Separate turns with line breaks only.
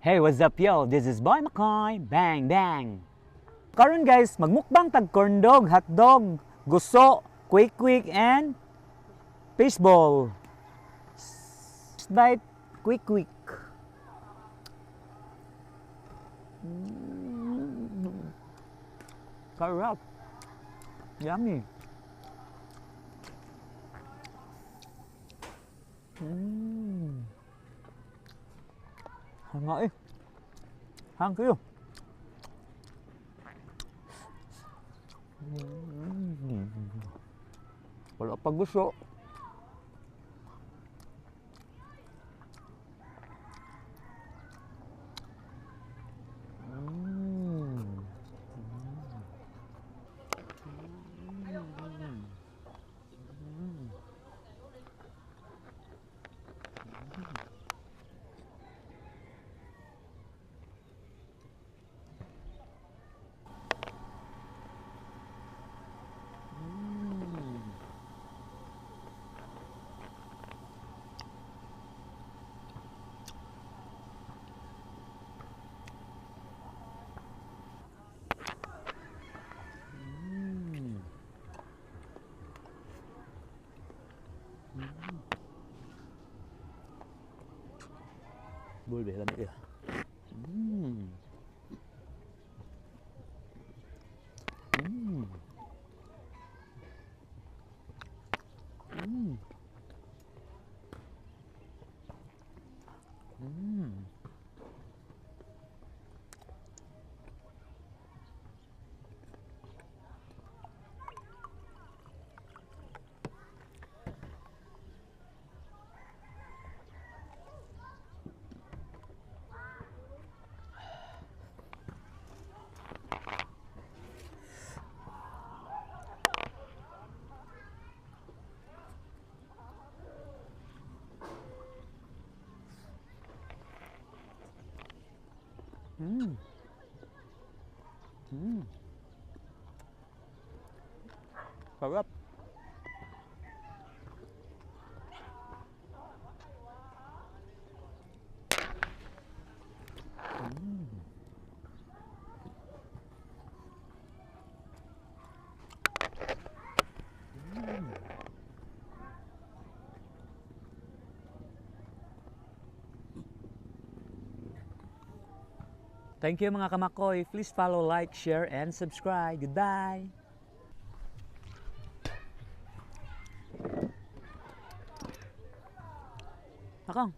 Hey, what's up, yo? This is Boy McCoy. Bang, bang. Karon guys, magmukbang tag corn dog, hotdog, guso, quick quick, and fishball. First bite, quick quick. Sarap. Yummy. Hanga eh. Hang kayo. Wala pa gusto. Bulbe, lami ya. Sarap. Thank you, mga kamakoy. Please follow, like, share, and subscribe. Goodbye! Akang.